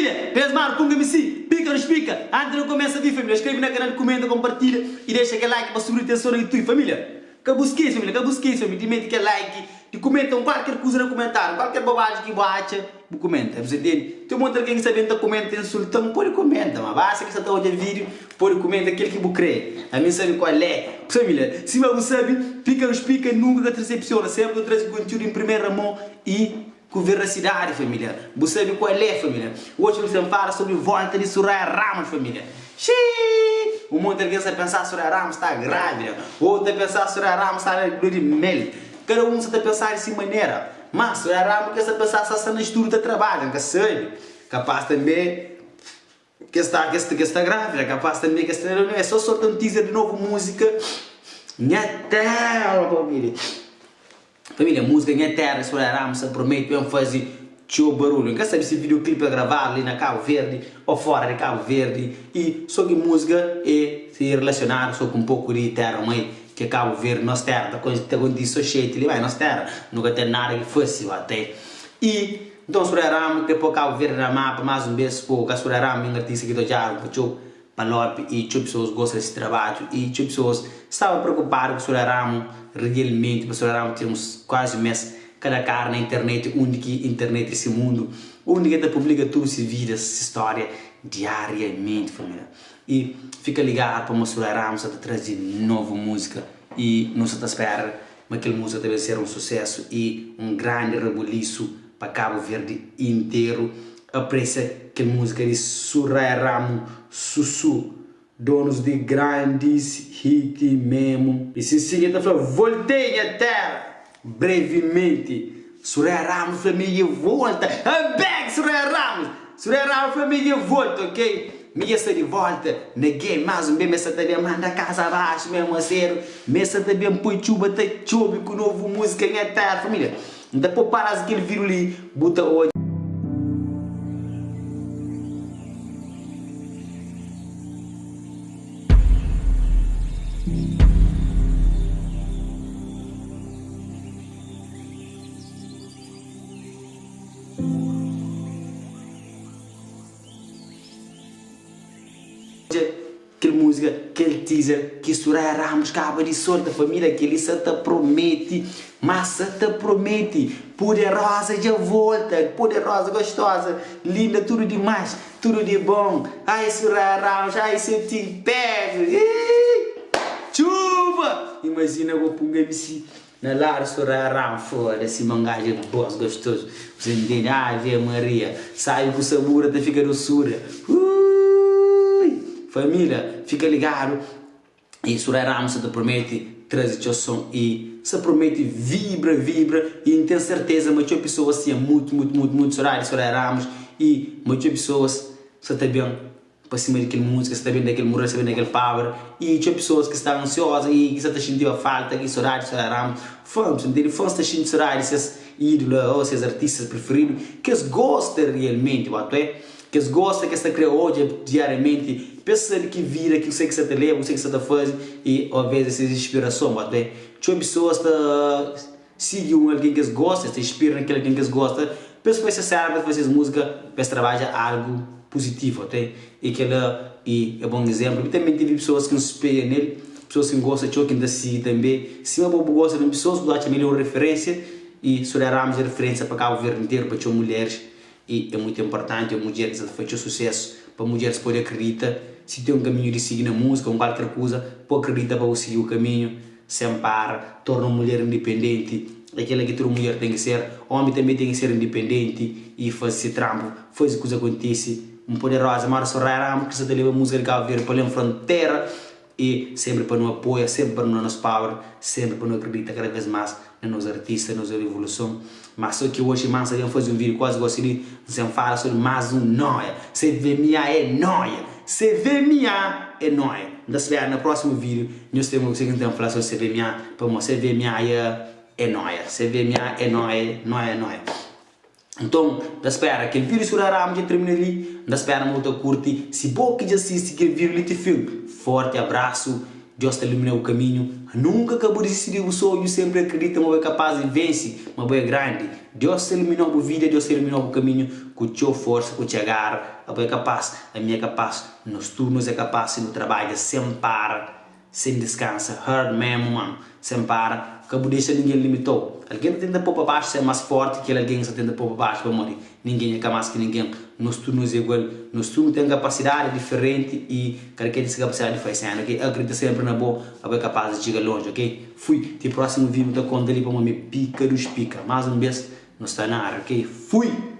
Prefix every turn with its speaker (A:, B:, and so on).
A: Família, Beleza mano, Punga MC, pika no spika, antes di nu kumesa vi família, skrebe na kanal, kumenta, kompartilha i dexa kel like pa subir tenson na youtube família. Ka bu skese família, ka bu skese família di mete kel like, di kumenta un kualker kuza na kumentáriu, kualker bobaji ki bu atxa, bu kumenta, bu sa ntende? Ten monti algen ki sa ben ta kumenta insulta-m, pode kumenta ma basta ki sa ta odja vídiu, pode kumenta kel ki bu kre, ami N sabe kual é. Família, sima bu sabe, pika no spika nunka ka ta disepsiona, senpri ta traze kontiúdu en primera mon i. Ku verasidadi família. Bu sabe kual é família. Oji nu ten fala sobri volta di Suraya Ramos família. Xii! Un monti algen sta pensa Suraya Ramos sta grávida. Otu ta pensa Suraya Ramos sta na lua di mel. Kada un sa ta pensa di si manera. Ma Suraya Ramos ke sta pensa sa sta na studu ta trabadja. N ka sabe. Kapas tanbe ke sta ke sta grávida. Kapas tanbe ke sta na lua di mel. É so solta un teaser di novu múzika Nha Terra família. Família, múzika Nha Terra di Soraya Ramos ta promete ben faze txeu barulhu. N ka sabe si videoclip é gravadu li na Kabu Verdi ô fora di Kabu Verdi i so ki múzika é si rilasionadu so ku un poku di terra mãe ki é Kabu Verdi, nos terra. Ta ta kontise so xeti li, ma é nos terra, nu ka ten nada ki fase ba te. I nton Soraya Ramos kre pô Kabu Verdi na mapa más un bes, pô ka Soraya Ramos é un artista ki ta odjadu pa txeu. Palop i txeu pesoas gosta di se trabadju i txeu pesoas staba preokupadu ku Soraya Ramo realmenti pa Soraya Ramo ten uns kuazi mes kada kara na internet undi ki internet é se mundu undi ki el ta publika tudu se vida se stória diariamenti família i fika ligadu pamodi Soraya Ramo sa ta traze novu múzika i nu sa ta spera ma kel múzika ta ben ser un susésu i un grandi rabulisu pa Kabu Verdi interu apresia kel múzika di Suraya Ramo Susu donos di grandis hit memu. I sin sin el ta fla voltei nha terra brevimenti Suraya Ramos fla mi dja volta I'm back Suraya Ramos Suraya Ramos fla mi dja volta ok mi dja sta di volta na game mas un bes mi sa ta ben manda casa abaixo mesmu aseru mi sa ta ben poi txuba ta txobi ku novu múzika nha terra família N ta pô paras kel vídiu li bu ta odja. Kel múzika, kel teaser ki Suraya Ramos kaba di solta Família kel-li sa ta promete, ma sa ta promete Poderosa dja volta, poderosa, gostosa, linda, tudu dimás, tudu di bon Ai Suraya Ramos, ai se ti pego, ih Txuba! Imajina bo punga MC Na ladu Soraya Ram foda-se ma un gaja de bos gostoso Você ntende? Ave Maria Sabi ku sabura ta fika dosura Uui Família fika ligadu E Soraya Ramos sa ta promete traze txeu son E sa promete vibra vibra E N ten serteza ma txeu pesoas tinha mutu mutu mutu mutu sodadi di Soraya Ramos E ma txeu pesoas sa ta ben pa sima di kel múzika, sta ben da kel mural, sta ben da kel power i txeu pesoas ki sta ansioza i ki sta ta xintiba falta ki sodadi di Soraya Ramos, fãs, ntende? Fãs ta xinti sodadi di ses ídolu ô ses artistas prifiridu ki es gosta realmenti, bota fé, ki es gosta, ki es ta kre odja diariamenti pa es sabe ki vida, ki kuse ki sta ta leba, kuse ki sta ta faze i alvês é ses inspirason, bota fé. Txeu pesoas ta. Sigi un algen ki es gosta, es ta inspira na kel algen ki es gosta pa es faze ses séna, pa es faze ses múzika, pa es trabadja algu puzitivu, ok? I kel-la i é bon izénplu. Mi tanbe N tevi pesoas ki N speia nel, pesoas ki N gosta txeu ki N ta sigi tanbe. Sima bo bu gosta di un pesoas, bu ta atxa ma el é un referénsia i Soledad Ramos é referénsia pa Kabu Verdi interu, pa txeu mulheris. I é mutu inportanti un mudjer ki sa ta faze txeu susésu pa mudjeris pode akridita si ten un kaminhu di sigi na múzika un kualker kuza po akridita pa bu sigi bu kaminhu sen para torna un mulher indipendenti é kela ki tudu mudjer ten ki ser omi tanbe ten ki ser indipendenti i faze si tranpu faze kuza kontise un poderoza mara Soraya Ramos ki sa ta leba múzika di Kabu Verdi pa alén frontera i senpri pa nu apoia senpri pa nu da nos power senpri pa nu akridita kada vez más na nos artista, nos revoluson Mas so ki oxi mansa dja N fazi un video kuazi gosi li N sen fala sobri mas un noia CVMA é noia CVMA é noia N ta spera na prosimu video nhos ten kuse ki N ten fla sobri CVMA pamo CVMA é noia CVMA é noia noia noia Nton N ta spera kel video sobri Aramo dja termina li N ta spera ma bu ta kurti si bo ki dja sisti kel video li ti fin forti abrasu. Dios ta ilumina bu kaminhu. Nunka ka bu dizisti di bu sonhu, senpri akridita ma bu é kapaz di vense, ma bu é grandi. Dios ta iluminau bu vida, Dios ta iluminau bu kaminhu ku txeu forsa, ku txeu gara. Abo é kapaz, ami é kapaz, nos tudu nos é kapaz si nu trabadja sen para. Sen diskansa, hard memu mano, sen para, ka bu dexa ningen limitau. Algen ta tenta pô pa baxu ser más forti ki kel algen ki sta tenta pô pa baxu pamodi ningen é ka más ki ningen. Nos tudu nos é igual, nos tudu nu ten kapasidadi diferenti i kada ken ten se kapasidadi di fai sena, ok? Akredita senpri na bo, abo é kapaz di txiga lonji, ok? Fui, ti prósimu vídiu nu ta konta li pamodi mi é pika dos pika. Más un bes nu sta na ária, ok? Fui!